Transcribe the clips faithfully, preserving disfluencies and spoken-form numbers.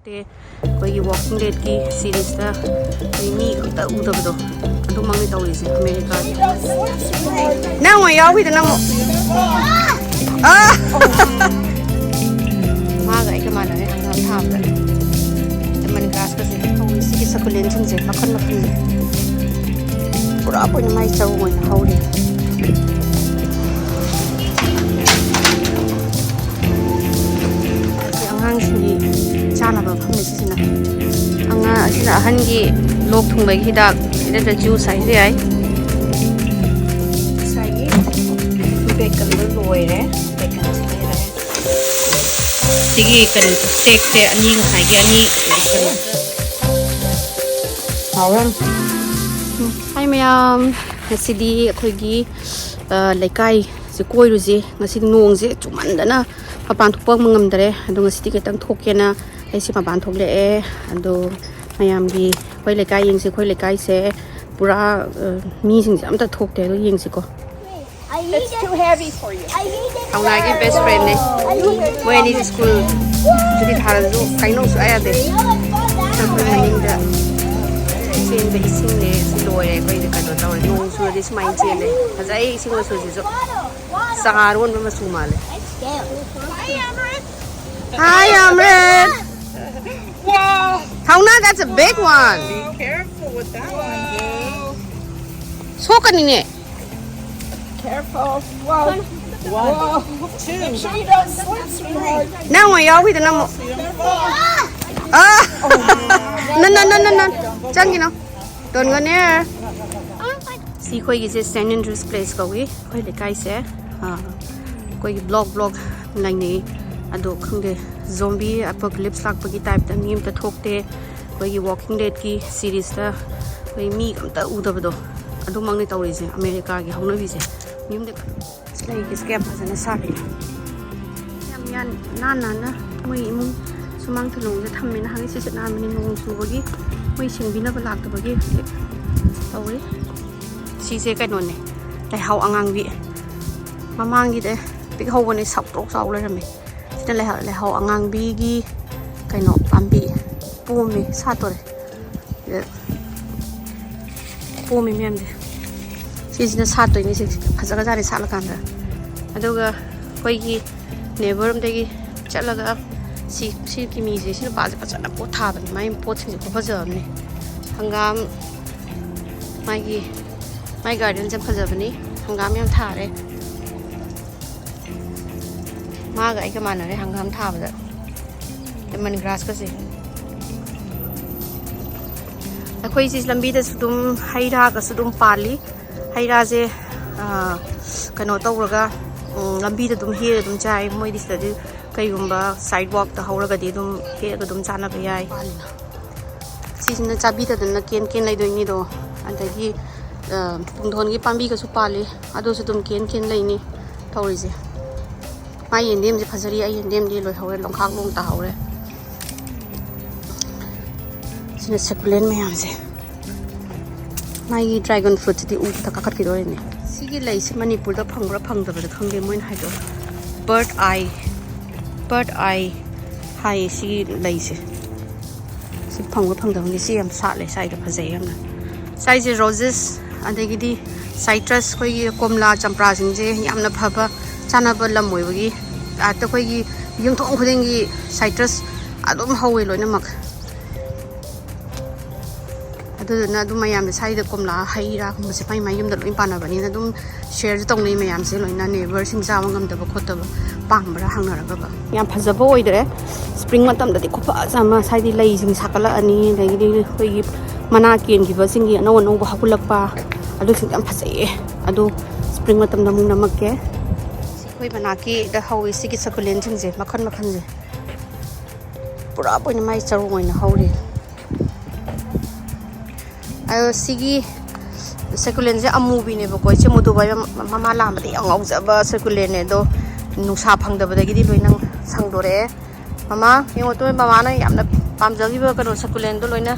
ꯑꯩꯈꯣꯏꯒꯤ Walking Deadꯀꯤ ꯁꯤꯔꯤꯁꯇ ꯑꯩꯈꯣꯏ ꯃꯤ ꯑꯝꯇ ꯎꯗꯕꯗꯣ ꯑꯗꯨꯃꯛꯅꯤ ꯇꯧꯔꯤꯁꯦ ꯑꯃꯦꯔꯤꯀꯥꯒꯤ꯫ ꯅꯪ ꯑꯣꯏ ꯌꯥꯎꯈꯤꯗ ꯅꯪ꯫ ꯑꯥ! ꯃꯥꯒ ꯑꯩꯒ ꯃꯥꯟꯅꯔꯦ ꯍꯪꯒꯥꯝ ꯊꯥꯕꯗ꯫ ꯂꯦꯃꯟ ꯒ꯭ꯔꯥꯁꯀꯁꯦ ꯍꯧꯋꯤ꯫ ꯁꯤꯒꯤ ꯁꯀꯨꯂꯦꯟꯁꯤꯡꯁꯦ ꯃꯈꯜ ꯃꯈꯜꯅꯤ꯫ ꯄꯨꯔꯥ ꯑꯣꯏꯅ ꯃꯥꯏ ꯆꯧ ꯑꯣꯏꯅ ꯍꯧꯔꯤ꯫ ꯑꯁꯤ ꯑꯉꯥꯡꯁꯤꯡꯒꯤ ꯆꯥꯅꯕ ꯃꯐꯝꯅꯤ ꯁꯤꯁꯤꯅ꯫ ꯑꯉꯥꯡ ꯑꯁꯤꯅ ꯑꯍꯟꯒꯤ ꯂꯣꯛ ꯊꯨꯡꯕꯒꯤ ꯍꯤꯗꯥꯛ, ꯅꯠꯇ꯭ꯔ ꯖꯨꯁ ꯍꯥꯏꯁꯨ ꯌꯥꯏ꯫ ꯉꯁꯥꯏꯒꯤ ꯕꯦꯀꯟꯗꯣ ꯂꯣꯏꯔꯦ꯫ ꯕꯦꯀꯟꯁꯦ ꯂꯩꯔꯦ꯫ ꯁꯤꯒꯤ ꯀꯩꯅꯣꯁꯦ, ꯁꯦꯛꯁꯦ ꯑꯅꯤ, ꯉꯁꯥꯏꯒꯤ ꯑꯅꯤ ꯀꯩꯅꯣ꯫ ꯍꯥꯎꯔꯝ꯫ ꯍꯥꯏ ꯃꯌꯥꯝ, ꯉꯁꯤꯗꯤ ꯑꯩꯈꯣꯏꯒꯤ, ꯑ, ꯂꯩꯀꯥꯏꯁꯦ ꯀꯣꯏꯔꯨꯁꯦ꯫ ꯉꯁꯤꯗꯤ ꯅꯣꯡꯁꯦ ꯆꯨꯃꯟꯗꯅ ꯃꯄꯥꯟ ꯊꯣꯛꯄ ꯉꯝꯗꯔꯦ꯫ ꯑꯗꯣ ꯉꯁꯤꯗꯤ ꯈꯤꯇꯪ ꯊꯣꯛꯀꯦꯅ ꯑꯩꯁꯦ ꯃꯄꯥꯟ ꯊꯣꯛꯂꯛꯑꯦ꯫ ꯑꯗꯣ ꯃꯌꯥꯝꯒꯤ ꯑꯩꯈꯣꯏ ꯂꯩꯀꯥꯏ ꯌꯦꯡꯁꯦ꯫ ꯑꯩꯈꯣꯏ ꯂꯩꯀꯥꯏꯁꯦ ꯄꯨꯔꯥ, ꯑ, ꯃꯤꯁꯤꯡꯁꯦ ꯑꯝꯇ ꯊꯣꯛꯇꯦ꯫ ꯑꯗꯣ ꯌꯦꯡꯁꯤꯀꯣ꯫ It's too heavy for you. ꯊꯧꯅꯥꯒꯤ ꯕꯦꯁ ꯐ꯭ꯔꯦꯟꯅꯦ꯫ ꯃꯣꯏ ꯑꯅꯤꯗꯤ ꯁ꯭ꯀꯨꯜ ꯁꯨꯇꯤ ꯊꯥꯔꯁꯨ ꯀꯩꯅꯣ ꯁꯨꯡꯌꯥ ꯌꯥꯗꯦ꯫ ꯑꯩꯈꯣꯏ ꯃꯅꯤꯡꯗ ꯆꯦꯟꯕ ꯏꯁꯤꯡꯅꯦ꯫ ꯁꯤ ꯂꯣꯏꯔꯦ꯫ ꯑꯩꯈꯣꯏꯗꯤ ꯀꯩꯅꯣ ꯇꯧꯔꯦ꯫ ꯅꯣꯡ ꯆꯨꯔꯗꯤ ꯁꯨꯃꯥꯏꯅ ꯆꯦꯜꯂꯦ꯫ ꯐꯖꯩ ꯏꯁꯤꯡ ꯃꯆꯨꯁꯤꯁꯨ꯫ ꯆꯥ ꯑꯔꯣꯟꯕ ꯃꯆꯨ ꯃꯥꯜꯂꯦ꯫ Hi, Amrit. Wow. ꯊꯧꯅꯥ, that's a big one. Be careful with that one, girl. ꯁꯣꯛꯀꯅꯤꯅꯦ꯫ Careful. Wow. One, two. Make sure you don't slip, sweetheart. ꯅꯪ ꯑꯣꯏ ꯌꯥꯎꯈꯤꯗ ꯅꯪ ꯑꯃꯨꯛ꯫ ꯑꯥ! ꯅꯟ, ꯅꯟ, ꯅꯟ, ꯅꯟ, ꯅꯟ꯫ ꯆꯪꯈꯤꯅꯣ꯫ Don't go near. ꯁꯤ ꯑꯩꯈꯣꯏꯒꯤꯁꯦ Saint Andrew's Place ꯀꯧꯏ꯫ ꯑꯩꯈꯣꯏ ꯂꯩꯀꯥꯏꯁꯦ, ꯑꯥ, ꯑꯩꯈꯣꯏꯒꯤ block block ꯂꯩꯅꯩ꯫ ꯑꯗꯣ ꯈꯪꯗꯦ, zombie apocalypse ꯂꯥꯛꯄꯒꯤ typeꯇ ꯃꯤ ꯑꯝꯇ ꯊꯣꯛꯇꯦ꯫ ꯑꯩꯈꯣꯏꯒꯤ Walking Deadꯀꯤ ꯁꯤꯔꯤꯁꯇ ꯑꯩꯈꯣꯏ ꯃꯤ ꯑꯝꯇ ꯎꯗꯕꯗꯣ ꯑꯗꯨꯃꯛꯅꯤ ꯇꯧꯔꯤꯁꯦ ꯑꯃꯦꯔꯤꯀꯥꯒꯤ ꯍꯧꯅꯕꯤꯁꯦ꯫ ꯌꯨꯝꯗ ꯂꯩꯒꯤꯁꯦ ꯀꯌꯥꯝ ꯐꯖꯅ ꯁꯥꯠꯂꯤ꯫ ꯌꯥꯝ ꯌꯥꯟ-, ꯅꯥꯟ ꯅꯥꯟꯅ ꯃꯣꯏ ꯏꯃꯨꯡ ꯁꯨꯃꯥꯡ ꯊꯨꯂꯣꯡꯁꯦ ꯊꯝꯃꯦ꯫ ꯅꯍꯥꯟꯒꯩ ꯁꯤꯠ ꯁꯤꯠ ꯅꯥꯟꯕꯅꯤ, ꯅꯣꯡ ꯆꯨꯕꯒꯤ ꯃꯣꯏ ꯁꯦꯡꯕꯤꯅꯕ ꯂꯥꯛꯇꯕꯒꯤ ꯍꯧꯖꯤꯛ ꯇꯧꯔꯤ꯫ ꯁꯤꯁꯦ ꯀꯩꯅꯣꯅꯦ, ꯂꯩꯍꯥꯎ ꯑꯉꯥꯡꯕꯤ꯫ ꯃꯃꯥꯡꯒꯤꯗ ꯄꯤꯛꯍꯧꯕꯅꯦ, ꯁꯥꯛꯇ꯭ꯔꯣꯛ ꯆꯥꯎ ꯂꯩꯔꯝꯃꯦ꯫ ꯁꯤꯅ ꯂꯩꯍꯥꯎ, ꯂꯩꯍꯥꯎ ꯑꯉꯥꯡꯕꯤꯒꯤ ꯀꯩꯅꯣ ꯄꯥꯝꯕꯤ ꯄꯣꯝꯃꯤ, ꯁꯥꯠꯇꯣꯔꯦ꯫ ꯄꯣꯝꯃꯤ ꯃꯌꯥꯝꯁꯦ꯫ ꯁꯤꯁꯤꯅ ꯁꯥꯠꯇꯣꯏꯅꯤ꯫ ꯁꯤ ꯐꯖꯒꯖꯥꯠꯅꯤ ꯁꯥꯠꯂꯀꯥꯟꯗ꯫ ꯑꯗꯨꯒ ꯑꯩꯈꯣꯏꯒꯤ ꯅꯦꯕꯔ ꯑꯝꯗꯒꯤ ꯆꯠꯂꯒ ꯁꯤ ꯁꯤ ꯀꯤꯃꯤꯁꯦ, ꯁꯤ ꯅꯨꯄꯥꯁꯦ ꯐꯖꯅ ꯄꯣꯠ ꯊꯥꯕꯅꯤ꯫ ꯃꯥꯏ ꯄꯣꯠꯁꯤꯡꯁꯦ ꯈꯨꯐꯖꯕ ꯑꯃꯅꯤ꯫ ꯍꯪꯒꯥꯝ, ꯃꯥꯒꯤ ꯃꯥꯏ ꯒꯥꯔꯗꯦꯟꯁꯦ ꯌꯥꯝ ꯐꯖꯕꯅꯤ꯫ ꯍꯪꯒꯥꯝ ꯌꯥꯝ ꯊꯥꯔꯦ꯫ ꯃꯥꯒ ꯑꯩꯒ ꯃꯥꯟꯅꯔꯦ ꯍꯪꯒꯥꯝ ꯊꯥꯕꯗ꯫ ꯂꯦꯃꯟ ꯒ꯭ꯔꯥꯁꯀꯁꯦ꯫ ꯑꯩꯈꯣꯏꯁꯤ ꯂꯝꯕꯤꯗꯁꯨ ꯑꯗꯨꯝ ꯍꯩ ꯔꯥꯒꯁꯨ ꯑꯗꯨꯝ ꯄꯥꯜꯂꯤ꯫ ꯍꯩ ꯔꯥꯁꯦ, ꯑꯥ, ꯀꯩꯅꯣ ꯇꯧꯔꯒ, ꯎꯝ, ꯂꯝꯕꯤꯗ ꯑꯗꯨꯝ ꯍꯦꯛꯑ ꯑꯗꯨꯝ ꯆꯥꯏ꯫ ꯃꯣꯏꯗꯤ ꯁꯤꯗꯗꯤ ꯀꯩꯒꯨꯝꯕ ꯁꯥꯏꯠ ꯋꯥꯛꯇ ꯍꯧꯔꯒꯗꯤ ꯑꯗꯨꯝ ꯍꯦꯛꯑꯒ ꯑꯗꯨꯝ ꯆꯥꯅꯕ ꯌꯥꯏ꯫ ꯁꯤꯁꯤꯅ ꯆꯥꯕꯤꯗꯗꯅ ꯀꯦꯟ ꯀꯦꯟ ꯂꯩꯗꯣꯏꯅꯤꯗꯣ꯫ ꯑꯗꯒꯤ, ꯑ, ꯄꯨꯡꯗꯣꯟꯒꯤ ꯄꯥꯝꯕꯤꯒꯁꯨ ꯄꯥꯜꯂꯤ꯫ ꯑꯗꯨꯁꯨ ꯑꯗꯨꯝ ꯀꯦꯟ ꯀꯦꯟ ꯂꯩꯅꯤ ꯇꯧꯔꯤꯁꯦ꯫ ꯃꯥꯏ ꯌꯦꯟꯗꯦꯝꯁꯦ ꯐꯖꯔꯤ꯫ ꯑꯩ ꯌꯦꯟꯗꯦꯝꯗꯤ ꯂꯣꯏꯍꯧꯔꯦ, ꯂꯣꯡꯈꯥꯛ ꯂꯣꯡ ꯇꯥꯍꯧꯔꯦ꯫ ꯁꯤꯅ ꯁꯀꯨꯂꯦꯟ ꯃꯌꯥꯝꯁꯦ꯫ ꯃꯥꯒꯤ ꯗ꯭ꯔꯥꯒꯟ ꯐ꯭ꯔꯨꯠꯁꯤꯗꯤ ꯎꯕꯗ ꯀꯥꯈꯠꯈꯤꯗꯣꯔꯤꯅꯦ꯫ ꯁꯤꯒꯤ ꯂꯩꯁꯦ ꯃꯅꯤꯄꯨꯔꯗ ꯐꯪꯕ꯭ꯔꯥ ꯐꯪꯗꯕ꯭ꯔꯥ ꯈꯪꯗꯦ, ꯃꯣꯏꯅ ꯍꯥꯏꯗꯣ꯫ ꯕꯔꯠ ꯑꯥꯏ, ꯕꯔꯠ ꯑꯥꯏ ꯍꯥꯏꯌꯦ ꯁꯤꯒꯤ ꯂꯩꯁꯦ꯫ ꯁꯤ ꯐꯪꯕ ꯐꯪꯗꯕꯅꯤ꯫ ꯁꯤ ꯌꯥꯝ ꯁꯥꯠꯂꯦ ꯁ꯭ꯋꯥꯏꯗ, ꯐꯖꯩ ꯌꯥꯝꯅ꯫ ꯁ꯭ꯋꯥꯏꯁꯦ ꯔꯣꯖꯦꯁ, ꯑꯗꯒꯤꯗꯤ ꯁꯥꯏꯇ꯭ꯔꯁ, ꯑꯩꯈꯣꯏꯒꯤ ꯀꯣꯝꯂꯥ, ꯆꯝꯄ꯭ꯔꯥꯁꯤꯡꯁꯦ ꯌꯥꯝꯅ ꯐꯕ ꯆꯥꯅꯕ ꯂꯝ ꯑꯣꯏꯕꯒꯤ ꯇꯥꯏꯞꯇ ꯑꯩꯈꯣꯏꯒꯤ ꯌꯨꯝꯊꯣꯡ ꯈꯨꯗꯤꯡꯒꯤ ꯁꯥꯏꯇ꯭ꯔꯁ ꯑꯗꯨꯝ ꯍꯧꯋꯦ ꯂꯣꯏꯅꯃꯛ꯫ ꯑꯗꯨꯗꯨꯅ ꯑꯗꯨꯝ ꯃꯌꯥꯝꯅ ꯁ꯭ꯋꯥꯏꯗ ꯀꯣꯝꯂꯥ ꯍꯩ ꯔꯥꯒꯨꯝꯕꯁꯦ ꯃꯥꯏ ꯃꯥꯏ ꯌꯨꯝꯗ ꯂꯣꯏ ꯄꯥꯟꯅꯕꯅꯤꯅ ꯑꯗꯨꯝ ꯁꯤꯌꯔꯁꯨ ꯇꯧꯅꯩ ꯃꯌꯥꯝꯁꯦ ꯂꯣꯏꯅ, ꯅꯦꯕꯔꯁꯤꯡ ꯆꯥꯕ ꯉꯝꯗꯕ ꯈꯣꯠꯇꯕ ꯄꯥꯝꯕ꯭ꯔꯥ ꯍꯪꯅꯔꯒꯕ꯫ ꯌꯥꯝ ꯐꯖꯕ ꯑꯣꯏꯗ꯭ꯔꯦ꯫ ꯁ꯭ꯄ꯭ꯔꯤꯡ ꯃꯇꯝꯗꯗꯤ ꯈꯨꯐꯖ ꯑꯃ, ꯁ꯭ꯋꯥꯏꯗꯤ ꯂꯩꯁꯤꯡ ꯁꯥꯠꯀꯠꯂꯛꯑꯅꯤ, ꯑꯗꯒꯤꯗꯤ ꯑꯩꯈꯣꯏꯒꯤ ꯃꯅꯥ ꯀꯦꯟꯈꯤꯕꯁꯤꯡꯒꯤ ꯑꯅꯧ ꯑꯅꯧꯕ ꯍꯧꯒꯠꯂꯛꯄ, ꯑꯗꯨꯁꯤꯡꯗꯣ ꯌꯥꯝ ꯐꯖꯩꯌꯦ꯫ ꯑꯗꯨ ꯁ꯭ꯄ꯭ꯔꯤꯡ ꯃꯇꯝꯗ ꯑꯃꯨꯛ ꯅꯝꯃꯛꯀꯦ꯫ ꯁꯤ ꯑꯩꯈꯣꯏ ꯃꯅꯥꯛꯀꯤꯗ ꯍꯧꯋꯤ, ꯁꯤꯒꯤ ꯁꯀꯨꯂꯦꯟꯁꯤꯡꯁꯦ ꯃꯈꯜ ꯃꯈꯜꯁꯦ꯫ ꯄꯨꯔꯥ ꯑꯣꯏꯅ ꯃꯥꯏ ꯆꯔꯣꯡ ꯑꯣꯏꯅ ꯍꯧꯔꯤ꯫ ꯑꯗꯣ ꯁꯤꯒꯤ ꯁꯀꯨꯂꯦꯟꯁꯦ ꯑꯃꯨꯕꯤꯅꯦꯕꯀꯣ꯫ ꯏꯆꯦ ꯃꯨꯗꯨꯕ ꯃꯃꯥ ꯂꯥꯛꯑꯝꯕꯗ ꯌꯥꯝ ꯉꯥꯎꯖꯕ ꯁꯀꯨꯂꯦꯟꯅꯦ꯫ ꯑꯗꯣ ꯅꯨꯡꯁꯥ ꯐꯪꯗꯕꯗꯒꯤꯗꯤ ꯂꯣꯏꯅ ꯁꯪꯗꯣꯔꯛꯑꯦ꯫ ꯃꯃꯥ, ꯌꯦꯡꯉꯣ ꯇꯨ, ꯃꯃꯥꯅ ꯌꯥꯝꯅ ꯄꯥꯝꯖꯈꯤꯕ ꯀꯩꯅꯣ ꯁꯀꯨꯂꯦꯟꯗꯣ ꯂꯣꯏꯅ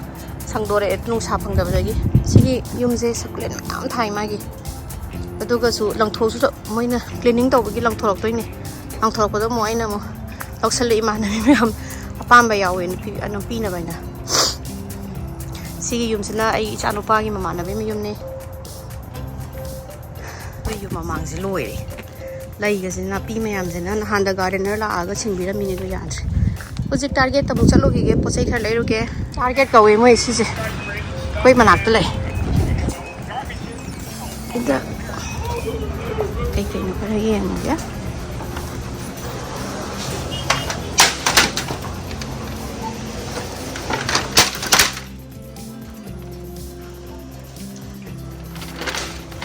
ꯁꯪꯗꯣꯔꯛꯑꯦ ꯅꯨꯡꯁꯥ ꯐꯪꯗꯕꯗꯒꯤ꯫ ꯁꯤꯒꯤ ꯌꯨꯝꯁꯦ ꯁꯀꯨꯂꯦꯟ ꯃꯌꯥꯝ ꯊꯥꯏ ꯃꯥꯒꯤ꯫ ꯑꯗꯨꯒꯁꯨ ꯂꯪꯊꯣꯛꯁꯨ ꯃꯣꯏꯅ ꯀ꯭ꯂꯤꯅꯤꯡ ꯇꯧꯕꯒꯤ ꯂꯪꯊꯣꯔꯛꯇꯣꯏꯅꯦ꯫ ꯂꯪꯊꯣꯔꯛꯄꯗꯣ ꯑꯃꯨꯛ ꯑꯩꯅ ꯑꯃꯨꯛ ꯂꯧꯁꯜꯂꯦ ꯏꯃꯥꯟꯅꯕꯤ ꯃꯌꯥꯝ꯫ ꯑꯄꯥꯝꯕ ꯌꯥꯎꯋꯦ ꯅꯨꯄꯤ ꯑꯗꯨꯝ ꯄꯤꯅꯕ ꯍꯥꯏꯅ꯫ ꯁꯤꯒꯤ ꯌꯨꯝꯁꯤꯅ ꯑꯩ ꯏꯆꯥ ꯅꯨꯄꯥꯒꯤ ꯃꯃꯥꯟꯅꯕꯒꯤ ꯃꯌꯨꯝꯅꯦ꯫ ꯑꯩꯈꯣꯏ ꯌꯨꯝ ꯃꯃꯥꯡꯁꯦ ꯂꯣꯏꯔꯦ꯫ ꯂꯩꯒꯁꯦ, ꯅꯥꯄꯤ ꯃꯌꯥꯝꯁꯤꯅ ꯅꯍꯥꯟꯗ ꯒꯥꯔꯗꯦꯅꯔ ꯂꯥꯛꯑꯒ ꯁꯦꯡꯕꯤꯔꯝꯃꯤꯅꯦ, ꯑꯗꯨ ꯌꯥꯗ꯭ꯔꯦ꯫ ꯍꯧꯖꯤꯛ ꯇꯥꯔꯒꯦꯠꯇ ꯑꯃꯨꯛ ꯆꯠꯂꯨꯈꯤꯒꯦ, ꯄꯣꯠ ꯆꯩ ꯈꯔ ꯂꯩꯔꯨꯒꯦ꯫ ꯇꯥꯔꯒꯦꯠ ꯀꯧꯋꯦ ꯃꯣꯏ ꯁꯤꯁꯦ, ꯑꯩꯈꯣꯏ ꯃꯅꯥꯛꯇ ꯂꯩ꯫ ꯁꯤꯗ ꯀꯩꯀꯩꯅꯣ ꯈꯔ ꯌꯦꯡꯉꯒꯦ꯫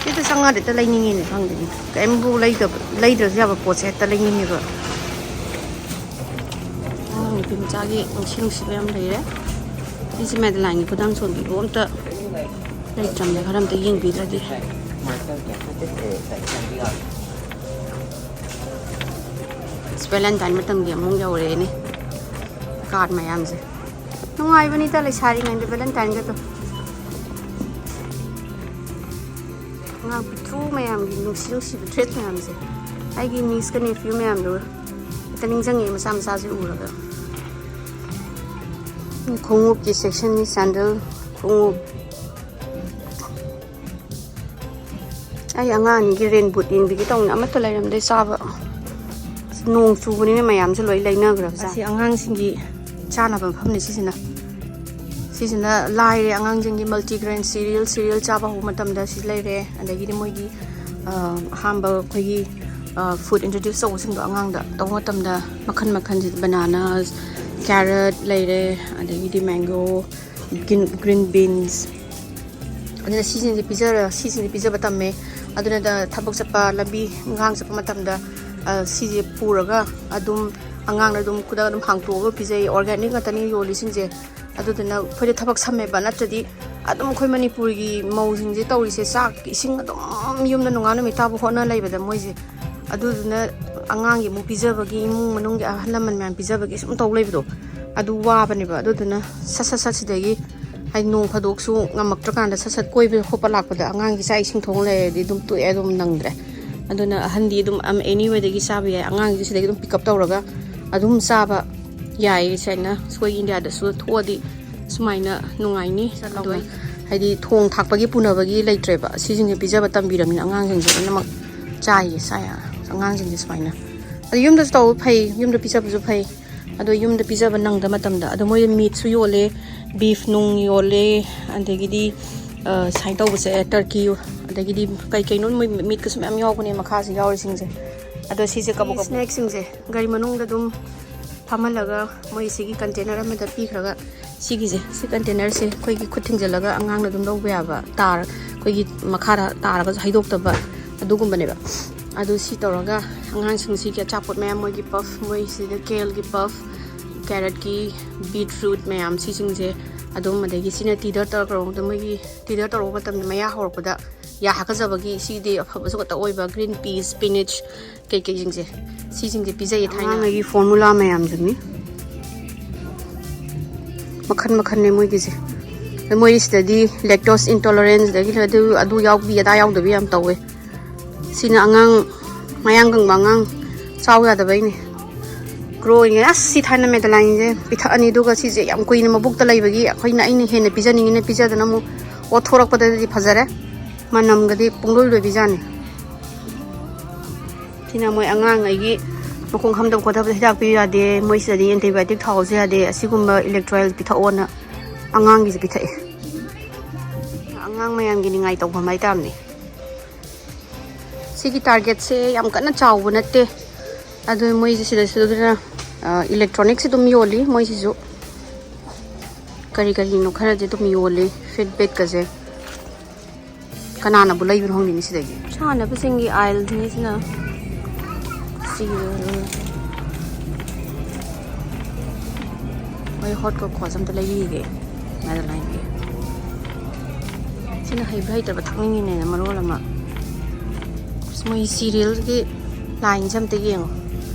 ꯁꯤꯗ ꯆꯪꯉꯗꯤ ꯍꯦꯛꯇ ꯂꯩꯅꯤꯡꯉꯤꯅꯦ, ꯈꯪꯗꯦꯅꯦ꯫ ꯀꯔꯤꯝꯕꯨ ꯂꯩꯗꯕ, ꯂꯩꯗ꯭ꯔꯁꯨ ꯌꯥꯕ ꯄꯣꯠꯁꯦ ꯍꯦꯛꯇ ꯂꯩꯅꯤꯡꯉꯦꯕ꯫ ꯑꯉꯥꯡ ꯅꯨꯄꯤ ꯃꯆꯥꯒꯤ ꯅꯨꯡꯁꯤ ꯅꯨꯡꯁꯤꯕ ꯌꯥꯝ ꯂꯩꯔꯦ꯫ ꯁꯤꯁꯦ ꯃꯦꯗꯂꯥꯏꯟꯒꯤ ꯈꯨꯗꯥꯡ ꯆꯣꯟꯕꯤꯕꯨ ꯑꯝꯇ ꯂꯩꯇ꯭ꯔꯕꯅꯦ, ꯈꯔ ꯑꯝꯇ ꯌꯦꯡꯕꯤꯗ꯭ꯔꯗꯤ꯫ ꯚꯦꯂꯦꯟꯇꯥꯏꯟ ꯃꯇꯝꯒꯤ ꯑꯃꯨꯛ ꯌꯧꯔꯛꯑꯦꯅꯦ, ꯀꯥꯔꯠ ꯃꯌꯥꯝꯁꯦ꯫ ꯅꯨꯡꯉꯥꯏꯕꯅꯤꯗ ꯂꯩꯁꯥꯔꯤꯉꯩꯗ ꯚꯦꯂꯦꯟꯇꯥꯏꯟꯒꯗꯣ꯫ ꯑꯉꯥꯡ ꯄꯤꯛꯇ꯭ꯔꯨ ꯃꯌꯥꯝꯒꯤ ꯅꯨꯡꯁꯤ ꯅꯨꯡꯁꯤꯕ ꯗ꯭ꯔꯦꯁ ꯃꯌꯥꯝꯁꯦ, ꯑꯩꯒꯤ ꯅꯤꯁꯀ ꯅꯦꯐ꯭ꯌꯨ ꯃꯌꯥꯝꯗꯣ ꯍꯦꯛꯇ ꯅꯤꯡꯁꯤꯡꯉꯛꯑꯦ, ꯃꯆꯥ ꯃꯆꯥꯁꯦ ꯎꯔꯒ꯫ ꯈꯣꯡꯎꯞꯀꯤ ꯁꯦꯛꯁꯟꯅꯤ, ꯁꯦꯟꯗꯜ, ꯈꯣꯡꯎꯞ꯫ ꯑꯩ ꯑꯉꯥꯡ ꯑꯅꯤꯒꯤ ꯔꯦꯟ ꯕꯨꯠ ꯌꯦꯡꯕꯤꯒꯦ ꯇꯧꯅꯤ, ꯑꯃꯠꯇ ꯂꯩꯔꯝꯗꯦ ꯆꯥꯕ꯫ ꯅꯣꯡ ꯆꯨꯕꯅꯤꯅ ꯃꯌꯥꯝꯁꯨ ꯂꯣꯏ ꯂꯩꯅꯈ꯭ꯔꯕ꯫ ꯑꯁꯤ ꯑꯉꯥꯡꯁꯤꯡꯒꯤ ꯆꯥꯅꯕ ꯃꯐꯝꯅꯤ ꯁꯤꯁꯤꯅ꯫ ꯁꯤꯁꯤꯅ ꯂꯥꯏꯔꯦ, ꯑꯉꯥꯡꯁꯤꯡꯒꯤ ꯃꯜꯇꯤꯒ꯭ꯔꯦꯟ ꯁꯤꯔꯤꯌꯦꯜ, ꯁꯤꯔꯤꯌꯦꯜ ꯆꯥꯕ ꯍꯧꯕ ꯃꯇꯝꯗ ꯁꯤ ꯂꯩꯔꯦ꯫ ꯑꯗꯒꯤꯗꯤ ꯃꯣꯏꯒꯤ, ꯑ, ꯑꯍꯥꯟꯕ ꯑꯩꯈꯣꯏꯒꯤ, ꯑ, ꯐꯨꯗ ꯏꯟꯇ꯭ꯔꯣꯗ꯭ꯌꯨꯁ ꯇꯧꯕꯁꯤꯡꯗꯣ ꯑꯉꯥꯡꯗ ꯇꯧꯕ ꯃꯇꯝꯗ ꯃꯈꯜ ꯃꯈꯜꯁꯤ, ꯕꯅꯥꯅꯥꯁ, ꯀꯦꯔꯠ ꯂꯩꯔꯦ, ꯑꯗꯒꯤꯗꯤ ꯃꯦꯡꯒꯣ, ꯒ꯭ꯔꯤꯟ, ꯒ꯭ꯔꯤꯟ ꯕꯤꯟꯁ, ꯑꯗꯨꯅ ꯁꯤꯁꯤꯡꯁꯦ ꯄꯤꯖꯔ-, ꯁꯤꯁꯤꯡꯁꯦ ꯄꯤꯖꯕ ꯇꯝꯃꯦ꯫ ꯑꯗꯨꯅ ꯊꯕꯛ ꯆꯠꯄ, ꯂꯝꯕꯤ ꯏꯪꯈꯥꯡ ꯆꯠꯄ ꯃꯇꯝꯗ, ꯑ, ꯁꯤꯁꯦ ꯄꯨꯔꯒ ꯑꯗꯨꯝ ꯑꯉꯥꯡꯅ ꯑꯗꯨꯝ ꯈꯨꯗꯛ ꯑꯗꯨꯝ ꯍꯥꯡꯇꯣꯛꯑꯒ ꯄꯤꯖꯩ꯫ ꯑꯣꯔꯒꯥꯅꯤꯛ ꯉꯥꯛꯇꯅꯤ ꯌꯣꯜꯂꯤꯁꯤꯡꯁꯦ꯫ ꯑꯗꯨꯗꯨꯅ ꯑꯩꯈꯣꯏꯗ ꯊꯕꯛ ꯁꯝꯃꯦꯕ, ꯅꯠꯇ꯭ꯔꯗꯤ ꯑꯗꯨꯝ ꯑꯩꯈꯣꯏ ꯃꯅꯤꯄꯨꯔꯒꯤ ꯃꯧꯁꯤꯡꯁꯦ ꯇꯧꯔꯤꯁꯦ, ꯆꯥꯛ ꯏꯁꯤꯡ ꯑꯗꯨꯝ ꯌꯨꯝꯗ ꯅꯣꯡꯉꯥꯟ ꯅꯨꯃꯤꯠ ꯇꯥꯕ ꯍꯣꯠꯅ ꯂꯩꯕꯗ ꯃꯣꯏꯁꯦ꯫ ꯑꯗꯨꯗꯨꯅ ꯑꯉꯥꯡꯒꯤ ꯑꯃꯨꯛ ꯄꯤꯖꯕꯒꯤ, ꯏꯃꯨꯡ ꯃꯅꯨꯡꯒꯤ ꯑꯍꯜ ꯂꯃꯟ ꯃꯌꯥꯝ ꯄꯤꯖꯕꯒꯤ ꯁꯨꯝ ꯇꯧ ꯂꯩꯕꯗꯣ, ꯑꯗꯨ ꯋꯥꯕꯅꯦꯕ꯫ ꯑꯗꯨꯗꯨꯅ ꯁꯠ ꯁꯠ ꯁꯠ ꯁꯤꯗꯒꯤ, ꯍꯥꯏꯗꯤ ꯅꯣꯡ ꯐꯥꯗꯣꯛꯁꯨ ꯉꯝꯃꯛꯇ꯭ꯔꯀꯥꯟꯗ ꯁꯠ ꯁꯠ ꯀꯣꯏꯕ ꯈꯣꯠꯄ ꯂꯥꯛꯄꯗ ꯑꯉꯥꯡꯒꯤ ꯆꯥꯛ ꯏꯁꯤꯡ ꯊꯣꯡ ꯂꯩꯔꯗꯤ ꯑꯗꯨꯝ ꯇꯣꯛꯑꯦ, ꯑꯗꯨꯝ ꯅꯪꯗ꯭ꯔꯦ꯫ ꯑꯗꯨꯅ ꯑꯍꯟꯗꯤ ꯑꯗꯨꯝ ꯑꯦꯅꯤꯋꯦꯗꯒꯤ ꯆꯥꯕ ꯌꯥꯏ, ꯑꯉꯥꯡꯒꯤꯗꯤ ꯁꯤꯗꯒꯤ ꯑꯗꯨꯝ ꯄꯤꯛ ꯑꯞ ꯇꯧꯔꯒ ꯑꯗꯨꯝ ꯆꯥꯕ꯫ ꯌꯥꯏꯌꯦ꯫ ꯁꯨꯃꯥꯏꯅ ꯑꯩꯈꯣꯏ ꯏꯟꯗꯤꯌꯥꯗꯁꯨ ꯊꯣꯛꯑꯗꯤ ꯁꯨꯃꯥꯏꯅ ꯅꯨꯡꯉꯥꯏꯅꯤ꯫ ꯑꯗꯣ ꯍꯥꯏꯗꯤ ꯊꯣꯡ ꯊꯥꯛꯄꯒꯤ ꯄꯨꯅꯕꯒꯤ ꯂꯩꯇ꯭ꯔꯦꯕ, ꯁꯤꯁꯤꯡꯁꯦ ꯄꯤꯖꯕ ꯇꯝꯕꯤꯔꯕꯅꯤꯅ ꯑꯉꯥꯡꯁꯤꯡꯁꯦ ꯂꯣꯏꯅꯃꯛ ꯆꯥꯏꯌꯦ꯫ ꯆꯥꯏ꯫ ꯑꯉꯥꯡꯁꯤꯡꯁꯦ ꯁꯨꯃꯥꯏꯅ ꯑꯗꯣ ꯌꯨꯝꯗꯁꯨ ꯇꯧꯕ ꯐꯩ, ꯌꯨꯝꯗ ꯄꯤꯖꯕꯁꯨ ꯐꯩ꯫ ꯑꯗꯣ ꯌꯨꯝꯗ ꯄꯤꯖꯕ ꯅꯪꯗ ꯃꯇꯝꯗ ꯑꯗꯣ ꯃꯣꯏꯗ ꯃꯤꯠꯁꯨ ꯌꯣꯜꯂꯦ, ꯕꯤꯐ ꯅꯨꯡ ꯌꯣꯜꯂꯦ, ꯑꯗꯒꯤꯗꯤ ꯁꯨꯃꯥꯏꯅ ꯇꯧꯕꯁꯦ, ꯇꯔꯀꯤ, ꯑꯗꯒꯤꯗꯤ ꯀꯩ ꯀꯩꯅꯣ ꯃꯣꯏ ꯃꯤꯠꯀꯁꯨ ꯃꯌꯥꯝ ꯌꯥꯎꯕꯅꯦ ꯃꯈꯥꯁꯦ ꯌꯥꯎꯔꯤꯁꯤꯡꯁꯦ꯫ ꯑꯗꯣ ꯁꯤꯁꯦ ꯀꯕꯣꯛ ꯀꯕꯣꯛ ꯁ꯭ꯅꯦꯛꯁꯤꯡꯁꯦ ꯒꯥꯔꯤ ꯃꯅꯨꯡꯗ ꯑꯗꯨꯝ ꯐꯝꯍꯜꯂꯒ ꯃꯣꯏ ꯁꯤꯒꯤ ꯀꯟꯇꯦꯅꯔ ꯑꯃꯗ ꯄꯤꯈ꯭ꯔꯒ, ꯁꯤꯒꯤꯁꯦ, ꯁꯤ ꯀꯟꯇꯦꯅꯔꯁꯦ ꯑꯩꯈꯣꯏꯒꯤ ꯈꯨꯠ ꯊꯤꯡꯖꯤꯜꯂꯒ ꯑꯉꯥꯡꯅ ꯑꯗꯨꯝ ꯂꯧꯕ ꯌꯥꯕ, ꯇꯥꯔ ꯑꯩꯈꯣꯏꯒꯤ ꯃꯈꯥꯗ ꯇꯥꯔꯒꯁꯨ ꯍꯩꯗꯣꯛꯇꯕ ꯑꯗꯨꯒꯨꯝꯕꯅꯦꯕ꯫ ꯑꯗꯨ ꯁꯤ ꯇꯧꯔꯒ ꯑꯉꯥꯡꯁꯤꯡꯁꯤꯒꯤ ꯑꯆꯥꯄꯣꯠ ꯃꯌꯥꯝ, ꯃꯣꯏꯒꯤ ꯄꯐ, ꯃꯣꯏ ꯁꯤꯗ ꯀꯦꯜꯒꯤ ꯄꯐ, ꯀꯦꯔꯠꯀꯤ, ꯕꯤꯠꯔꯨꯠ ꯃꯌꯥꯝ ꯁꯤꯁꯤꯡꯁꯦ ꯑꯗꯨꯝ, ꯑꯗꯒꯤ ꯁꯤꯅ ꯇꯤꯗ ꯇꯧꯔꯛꯄꯗ, ꯃꯣꯏꯒꯤ ꯇꯤꯗ ꯇꯧꯔꯛꯄ ꯃꯇꯝꯗ ꯃꯌꯥ ꯍꯧꯔꯛꯄꯗ ꯌꯥ ꯍꯥꯀꯠꯆꯕꯒꯤ ꯁꯤꯗꯤ ꯑꯐꯕꯁꯨ ꯈꯛꯇ ꯑꯣꯏꯕ, ꯒ꯭ꯔꯤꯟ ꯄꯤꯁ, ꯁ꯭ꯄꯤꯅꯤꯆ, ꯀꯩꯀꯩꯁꯤꯡꯁꯦ, ꯁꯤꯁꯤꯡꯁꯦ ꯄꯤꯖꯩꯌꯦ ꯊꯥꯏꯅ꯫ ꯑꯉꯥꯡꯉꯩꯒꯤ ꯐꯣꯔꯃꯨꯂꯥ ꯃꯌꯥꯝꯗꯨꯅꯤ꯫ ꯃꯈꯟ ꯃꯈꯟꯅꯦ ꯃꯣꯏꯒꯤꯁꯦ꯫ ꯑꯗ ꯃꯣꯏ ꯁꯤꯗꯗꯤ ꯂꯦꯛꯇꯣꯁ ꯏꯟꯇꯣꯂꯔꯦꯟꯁ, ꯑꯗꯒꯤ ꯑꯗꯨ, ꯑꯗꯨ ꯌꯥꯎꯕꯤ ꯑꯗꯥ ꯌꯥꯎꯗꯕꯤ ꯌꯥꯝ ꯇꯧꯋꯦ꯫ ꯁꯤꯅ ꯑꯉꯥꯡ ꯃꯌꯥꯡ ꯀꯪꯕ ꯑꯉꯥꯡ ꯆꯥꯎ ꯌꯥꯗꯕꯩꯅꯦ꯫ ꯒ꯭ꯔꯣ ꯑꯣꯏꯉꯩ ꯑꯁ ꯁꯤ ꯊꯥꯏꯅ ꯃꯦꯗꯂꯥꯏꯟꯁꯦ ꯄꯤꯊꯛꯑꯅꯤ, ꯑꯗꯨꯒ ꯁꯤꯁꯦ ꯌꯥꯝ ꯀꯨꯏꯅ ꯃꯕꯨꯛꯇ ꯂꯩꯕꯒꯤ ꯑꯩꯈꯣꯏꯅ, ꯑꯩꯅ ꯍꯦꯟꯅ ꯄꯤꯖꯅꯤꯡꯉꯤꯅ ꯄꯤꯖꯗꯅ ꯑꯃꯨꯛ ꯑꯣꯠꯊꯣꯔꯛꯄꯗꯗꯤ ꯐꯖꯔꯦ꯫ ꯃꯅꯝꯒꯗꯤ ꯄꯨꯡꯂꯣꯏ ꯂꯣꯏꯕꯤꯖꯥꯠꯅꯤ꯫ ꯁꯤꯅ ꯃꯣꯏ ꯑꯉꯥꯡꯉꯩꯒꯤ ꯃꯈꯣꯡ ꯍꯥꯝꯗꯕ ꯈꯣꯠꯊꯕꯗ ꯍꯤꯗꯥꯛ ꯄꯤꯌꯨ ꯌꯥꯗꯦ, ꯃꯣꯏ ꯁꯤꯗꯗꯤ ꯑꯦꯟꯇꯤꯕꯥꯌꯣꯇꯤꯛ ꯊꯥꯎꯁꯨ ꯌꯥꯗꯦ, ꯑꯁꯤꯒꯨꯝꯕ ꯏꯂꯦꯛꯇ꯭ꯔꯣꯂꯥꯏꯠ ꯄꯤꯊꯛꯑꯣꯅ ꯑꯉꯥꯡꯒꯤꯁꯨ ꯄꯤꯊꯛꯑꯦ꯫ ꯑꯉꯥꯡ ꯃꯌꯥꯝꯒꯤ ꯅꯤꯡꯉꯥꯏ ꯇꯧꯐꯝ ꯍꯥꯏꯇꯥꯔꯅꯦ꯫ ꯁꯤꯒꯤ ꯇꯥꯔꯒꯦꯠꯁꯦ ꯌꯥꯝ ꯀꯟꯅ ꯆꯥꯎꯕ ꯅꯠꯇꯦ꯫ ꯑꯗꯨ ꯃꯣꯏꯁꯦ ꯁꯤꯗꯁꯨ ꯑꯗꯨꯅ, ꯑ, ꯏꯂꯦꯛꯇ꯭ꯔꯣꯅꯤꯛꯁ ꯑꯗꯨꯝ ꯌꯣꯜꯂꯤ ꯃꯣꯏꯁꯤꯁꯨ꯫ ꯀꯔꯤ ꯀꯔꯤꯅꯣ ꯈꯔꯗꯤ ꯑꯗꯨꯝ ꯌꯣꯜꯂꯤ, ꯐꯤꯠꯕꯦꯠꯀꯁꯦ꯫ ꯀꯅꯥꯅꯕꯨ ꯂꯩꯕꯅꯣ ꯈꯪꯗꯦꯅꯦ ꯁꯤꯗꯒꯤ꯫ ꯁꯥꯟꯅꯕꯁꯤꯡꯒꯤ ꯑꯥꯏꯜꯅꯤ ꯁꯤꯅ꯫ ꯁꯤꯒꯤ ꯃꯣꯏ ꯍꯣꯠ ꯀꯣꯀꯣꯁ ꯑꯝꯇ ꯂꯩꯕꯤꯒꯦ ꯃꯦꯗꯂꯥꯏꯟꯒꯤ꯫ ꯁꯤꯅ ꯍꯩꯕ꯭ꯔꯥ ꯍꯩꯇꯕ꯭ꯔꯥ ꯊꯛꯅꯤꯡꯉꯤꯅꯦꯅ ꯃꯔꯣꯜ ꯑꯃ꯫ ꯑꯁ, ꯃꯣꯏ ꯁꯤꯔꯤꯌꯦꯜꯒꯤ ꯂꯥꯏꯟꯁꯦ ꯑꯝꯇ ꯌꯦꯡꯉꯣ꯫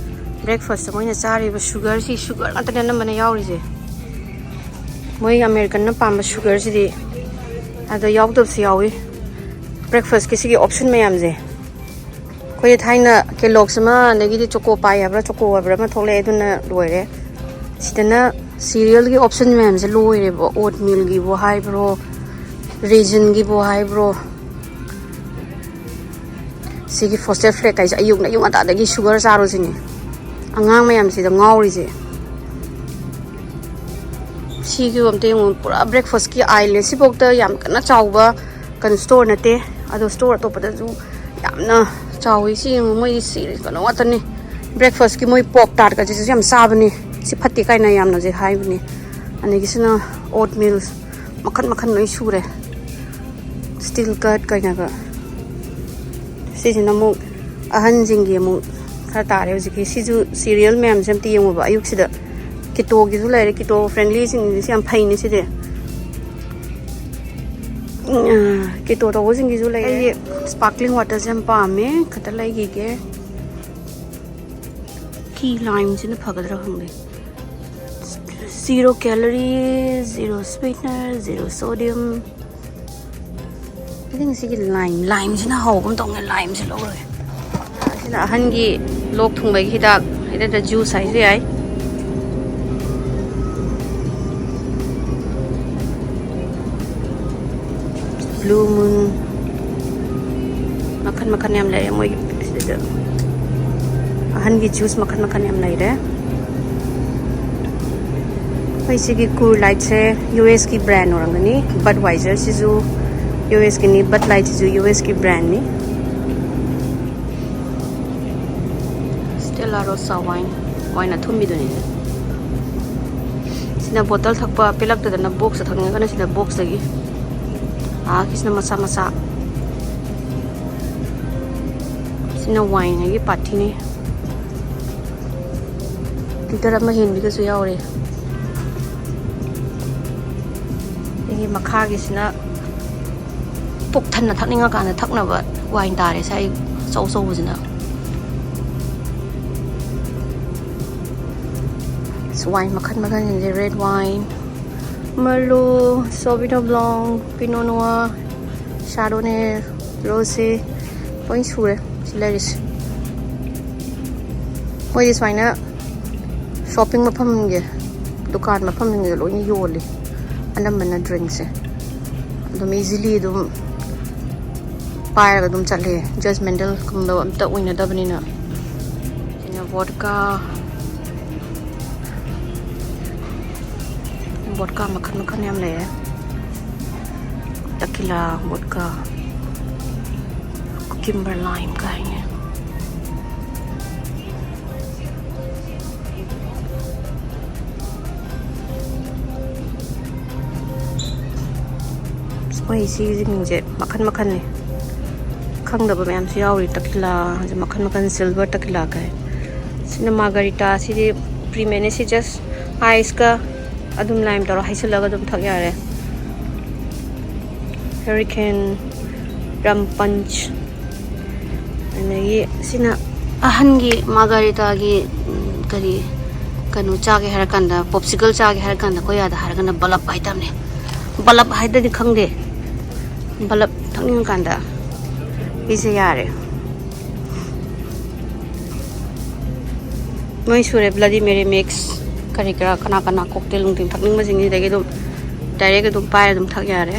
ꯕ꯭ꯔꯦꯛꯐꯥꯁꯇ ꯃꯣꯏꯅ ꯆꯥꯔꯤꯕ ꯁꯨꯒꯔꯁꯤ, ꯁꯨꯒꯔ ꯉꯥꯛꯇꯅꯦ ꯑꯅꯝꯕꯅ ꯌꯥꯎꯔꯤꯁꯦ꯫ ꯃꯣꯏ ꯑꯃꯦꯔꯤꯀꯟꯅ ꯄꯥꯝꯕ ꯁꯨꯒꯔꯁꯤꯗꯤ ꯑꯗ ꯌꯥꯎꯗꯕꯁꯨ ꯌꯥꯎꯏ꯫ ꯕ꯭ꯔꯦꯛꯐꯥꯁꯀꯤ ꯁꯤꯒꯤ ꯑꯣꯞꯁꯟ ꯃꯌꯥꯝꯁꯦ, ꯑꯩꯈꯣꯏ ꯊꯥꯏꯅ ꯀꯦꯂꯣꯛꯁ ꯑꯃ, ꯑꯗꯒꯤꯗꯤ ꯆꯣꯀꯣ ꯄꯥꯏ ꯍꯥꯏꯕ꯭ꯔꯥ, ꯆꯣꯀꯣ ꯍꯥꯏꯕ꯭ꯔꯥ ꯑꯃ ꯊꯣꯛꯂꯛꯑꯦ, ꯑꯗꯨꯅ ꯂꯣꯏꯔꯦ꯫ ꯁꯤꯗꯅ ꯁꯤꯔꯤꯌꯦꯜꯒꯤ ꯑꯣꯞꯁꯟ ꯃꯌꯥꯝꯁꯦ ꯂꯣꯏꯔꯦꯕ꯫ ꯑꯣꯠ ꯃꯤꯜꯒꯤꯕꯨ ꯍꯥꯏꯕ꯭ꯔꯣ, ꯔꯦꯖꯟꯒꯤꯕꯨ ꯍꯥꯏꯕ꯭ꯔꯣ, ꯁꯤꯒꯤ ꯐ꯭ꯔꯣꯁꯇꯦꯠ ꯐ꯭ꯂꯦꯛ ꯍꯥꯏꯁꯦ ꯑꯌꯨꯛꯅ ꯑꯌꯨꯛ ꯉꯟꯇꯥꯗꯒꯤ ꯁꯨꯒꯔ ꯆꯥꯔꯣꯁꯤꯅꯦ ꯑꯉꯥꯡ ꯃꯌꯥꯝꯁꯤꯗ ꯉꯥꯎꯔꯤꯁꯦ꯫ ꯁꯤꯒꯤ ꯑꯝꯇ ꯌꯦꯡꯉꯨ, ꯄꯨꯔꯥ ꯕ꯭ꯔꯦꯛꯐꯥꯁꯀꯤ ꯑꯥꯏꯜꯅꯦ꯫ ꯁꯤꯐꯥꯎꯗ ꯌꯥꯝ ꯀꯟꯅ ꯆꯥꯎꯕ ꯀꯩꯅꯣ ꯁ꯭ꯇꯣꯔ ꯅꯠꯇꯦ, ꯑꯗꯣ ꯁ꯭ꯇꯣꯔ ꯑꯇꯣꯞꯄꯗꯁꯨ ꯌꯥꯝꯅ ꯆꯥꯎꯋꯤ꯫ ꯁꯤ ꯌꯦꯡꯉꯨ, ꯃꯣꯏꯗꯤ ꯁꯤ ꯀꯩꯅꯣ ꯉꯥꯛꯇꯅꯤ꯫ ꯕ꯭ꯔꯦꯛꯐꯥꯁꯀꯤ ꯃꯣꯏ ꯄꯣꯛ ꯇꯥꯔꯠꯀꯁꯤꯁꯨ ꯌꯥꯝ ꯆꯥꯕꯅꯤ꯫ ꯁꯤ ꯐꯠꯇꯦ ꯀꯥꯏꯅ ꯌꯥꯝꯅꯁꯨ ꯍꯥꯏꯕꯅꯤ꯫ ꯑꯗꯒꯤ ꯁꯤꯅ ꯑꯣꯠ ꯃꯤꯜ ꯃꯈꯟ ꯃꯈꯟ ꯂꯣꯏ ꯁꯨꯔꯦ꯫ ꯁ꯭ꯇꯤꯜ ꯀꯠ ꯀꯩꯅꯒ꯫ ꯁꯤꯁꯤꯅ ꯑꯃꯨꯛ ꯑꯍꯟꯁꯤꯡꯒꯤ ꯑꯃꯨꯛ ꯈꯔ ꯇꯥꯔꯦ ꯍꯧꯖꯤꯛꯀꯤ꯫ ꯁꯤꯁꯨ ꯁꯤꯔꯤꯌꯦꯜ ꯃꯌꯥꯝꯁꯦ ꯑꯝꯇ ꯌꯦꯡꯉꯨꯕ꯫ ꯑꯌꯨꯛꯁꯤꯗ ꯀꯤꯇꯣꯒꯤꯁꯨ ꯂꯩꯔꯦ, ꯀꯤꯇꯣ ꯐ꯭ꯔꯦꯟꯂꯤꯁꯤꯡꯁꯤ ꯌꯥꯝ ꯐꯩꯅꯦ ꯁꯤꯗꯤ꯫ ꯎꯝ, ꯀꯤꯇꯣ ꯇꯧꯕꯁꯤꯡꯒꯤꯁꯨ ꯂꯩꯔꯦ꯫ ꯑꯩ ꯁ꯭ꯄꯥꯔꯀ꯭ꯂꯤꯡ ꯋꯥꯇꯔꯁꯦ ꯌꯥꯝ ꯄꯥꯝꯃꯦ, ꯈꯛꯇ ꯂꯩꯈꯤꯒꯦ꯫ ꯀꯤ ꯂꯥꯏꯝꯁꯤꯅ ꯐꯒꯗ꯭ꯔꯥ ꯈꯪꯗꯦ꯫ Zero calorie, zero sweetener, zero sodium. ꯑꯩꯗꯤ ꯉꯁꯤꯒꯤ ꯂꯥꯏꯝ, ꯂꯥꯏꯝꯁꯤꯅ ꯍꯧꯒꯨꯝ ꯇꯧꯅꯦ, ꯂꯥꯏꯝꯁꯦ ꯂꯧꯔꯒꯦ꯫ ꯑꯁꯤꯅ ꯑꯍꯟꯒꯤ ꯂꯣꯛ ꯊꯨꯡꯕꯒꯤ ꯍꯤꯗꯥꯛ, ꯍꯤꯗꯥꯛꯇ ꯖꯨꯁ ꯍꯥꯏꯁꯨ ꯌꯥꯏ꯫ ꯕ꯭ꯂꯨ ꯃꯨꯟ, ꯃꯈꯟ ꯃꯈꯟ ꯌꯥꯝ ꯂꯩꯔꯦ ꯃꯣꯏꯒꯤ ꯁꯤꯗ꯫ ꯑꯍꯟꯒꯤ ꯖꯨꯁ ꯃꯈꯟ ꯃꯈꯟ ꯌꯥꯝ ꯂꯩꯔꯦ꯫ ꯑꯩꯈꯣꯏ ꯁꯤꯒꯤ ꯀꯨꯔ ꯂꯥꯏꯠꯁꯦ ꯌꯨ ꯑꯦꯁꯀꯤ ꯕ꯭ꯔꯥꯟ ꯑꯣꯏꯔꯝꯒꯅꯤ꯫ ꯕꯗꯋꯥꯏꯖꯔꯁꯤꯁꯨ ꯌꯨ ꯑꯦꯁꯀꯤꯅꯤ, ꯕꯗ ꯂꯥꯏꯠꯁꯤꯁꯨ ꯌꯨ ꯑꯦꯁꯀꯤ ꯕ꯭ꯔꯥꯟꯅꯤ꯫ ꯁ꯭ꯇꯦꯂꯥ ꯔꯣꯁꯥ ꯋꯥꯏꯟ, ꯋꯥꯏꯟ ꯑꯊꯨꯝꯕꯤꯗꯨꯅꯤ꯫ ꯁꯤꯅ ꯕꯣꯇꯜ ꯊꯛꯄ ꯄꯦꯜꯂꯛꯇꯗꯅ ꯕꯣꯛꯁꯇ ꯊꯛꯅꯤꯡꯉꯒꯅ ꯁꯤꯅ ꯕꯣꯛꯁꯇꯒꯤ꯫ ꯑꯥꯒꯤꯁꯤꯅ ꯃꯆꯥ ꯃꯆꯥ꯫ ꯁꯤꯅ ꯋꯥꯏꯟ ꯑꯩꯒꯤ ꯄꯥꯔꯇꯤꯅꯤ꯫ ꯂꯤꯇꯔ ꯑꯃ ꯍꯦꯟꯕꯤꯒꯁꯨ ꯌꯥꯎꯔꯤ꯫ ꯑꯩꯒꯤ ꯃꯈꯥꯒꯤꯁꯤꯅ ꯄꯨꯛ ꯊꯟꯅ ꯊꯛꯅꯤꯡꯉꯀꯥꯟꯗ ꯊꯛꯅꯕ ꯋꯥꯏꯟ ꯇꯥꯔꯦ ꯁꯥꯏ ꯑꯆꯧ ꯑꯆꯧꯕꯁꯤꯅ꯫ ꯑꯁ, ꯋꯥꯏꯟ ꯃꯈꯜ ꯃꯈꯜꯁꯤꯡꯁꯦ, ꯔꯦꯗ ꯋꯥꯏꯟ, ꯃꯔꯂꯣ, ꯁꯣꯕꯤꯅꯣ ꯕ꯭ꯂꯣꯡ, ꯄꯤꯅꯣ ꯅꯨꯋꯥ, ꯁꯥꯔꯣꯅꯦ, ꯔꯣꯁꯦ, ꯂꯣꯏ ꯁꯨꯔꯦ ꯁꯤ ꯂꯩꯔꯤꯁꯦ꯫ ꯃꯣꯏꯗꯤ ꯁꯨꯃꯥꯏꯅ ꯁꯣꯞꯄꯤꯡ ꯃꯐꯝꯒꯤ ꯗꯨꯀꯥꯟ ꯃꯐꯝꯁꯤꯡꯁꯦ ꯂꯣꯏꯅ ꯌꯣꯜꯂꯤ꯫ ꯑꯅꯝꯕꯅ ꯗ꯭ꯔꯤꯡꯁꯦ ꯑꯗꯨꯝ ꯏꯖꯤꯂꯤ ꯑꯗꯨꯝ ꯄꯥꯏꯔꯒ ꯑꯗꯨꯝ ꯆꯠꯂꯦ꯫ ꯖꯖꯃꯦꯟꯇꯦꯜꯒꯨꯝꯕ ꯑꯝꯇ ꯑꯣꯏꯅꯗꯕꯅꯤꯅ꯫ ꯁꯤꯅ ꯕꯣꯗꯀꯥ, ꯕꯣꯗꯀꯥ ꯃꯈꯜ ꯃꯈꯜ ꯌꯥꯝ ꯂꯩꯔꯦ꯫ ꯇꯀꯤꯂꯥ, ꯕꯣꯗꯀꯥ, ꯀꯨꯀꯤꯝꯕꯔ ꯂꯥꯏꯝ ꯀꯥꯏꯅ꯫ ꯃꯣꯏ ꯁꯤꯁꯤꯡꯁꯦ ꯃꯈꯜ ꯃꯈꯜꯅꯤ꯫ ꯈꯪꯗꯕ ꯃꯌꯥꯝꯁꯨ ꯌꯥꯎꯔꯤ꯫ ꯇꯀꯤꯂꯥꯁꯦ ꯃꯈꯜ ꯃꯈꯜ, ꯁꯤꯜꯚꯔ ꯇꯀꯤꯂꯥ ꯀꯥꯏ꯫ ꯁꯤꯅ ꯃꯥꯔꯒꯔꯤꯇꯥ, ꯁꯤꯗꯤ ꯄ꯭ꯔꯤꯃꯦꯅꯦ, ꯁꯤ ꯖꯁ ꯑꯥꯏꯁꯀ ꯑꯗꯨꯝ ꯂꯥꯏꯝ ꯇꯧꯔ ꯍꯩꯁꯤꯜꯂꯒ ꯑꯗꯨꯝ ꯊꯛ ꯌꯥꯔꯦ꯫ ꯍꯦꯔꯤꯀꯦꯟ, ꯔꯝ ꯄꯟꯆ, ꯑꯗꯒꯤ ꯁꯤꯅ ꯑꯍꯟꯒꯤ ꯃꯥꯔꯒꯔꯤꯇꯥꯒꯤ, ꯎꯝ, ꯀꯔꯤ, ꯀꯩꯅꯣ ꯆꯥꯒꯦ ꯍꯥꯏꯔꯀꯥꯟꯗ, ꯄꯣꯞꯁꯤꯀꯜ ꯆꯥꯒꯦ ꯍꯥꯏꯔꯀꯥꯟꯗ, ꯑꯩꯈꯣꯏ ꯌꯥꯗ ꯍꯥꯏꯔꯒꯅ ꯕꯂꯞ ꯍꯥꯏꯇꯥꯕꯅꯦ꯫ ꯕꯂꯞ ꯍꯥꯏꯗꯗꯤ ꯈꯪꯗꯦ, ꯕꯂꯞ ꯊꯛꯅꯤꯡꯉꯀꯥꯟꯗ ꯄꯤꯖ ꯌꯥꯔꯦ꯫ ꯂꯣꯏ ꯁꯨꯔꯦ, ꯕ꯭ꯂꯗꯤ ꯃꯦꯔꯤ ꯃꯤꯛꯁ, ꯀꯔꯤ ꯀꯔꯥ, ꯀꯅꯥ ꯀꯅꯥ ꯀꯣꯛꯇꯦꯜ ꯅꯨꯡꯇꯦꯜ ꯊꯛꯅꯤꯡꯕꯁꯤꯡꯁꯤꯗꯒꯤ ꯑꯗꯨꯝ ꯗꯥꯏꯔꯦꯛ ꯑꯗꯨꯝ ꯄꯥꯏꯔ ꯑꯗꯨꯝ ꯊꯛ ꯌꯥꯔꯦ꯫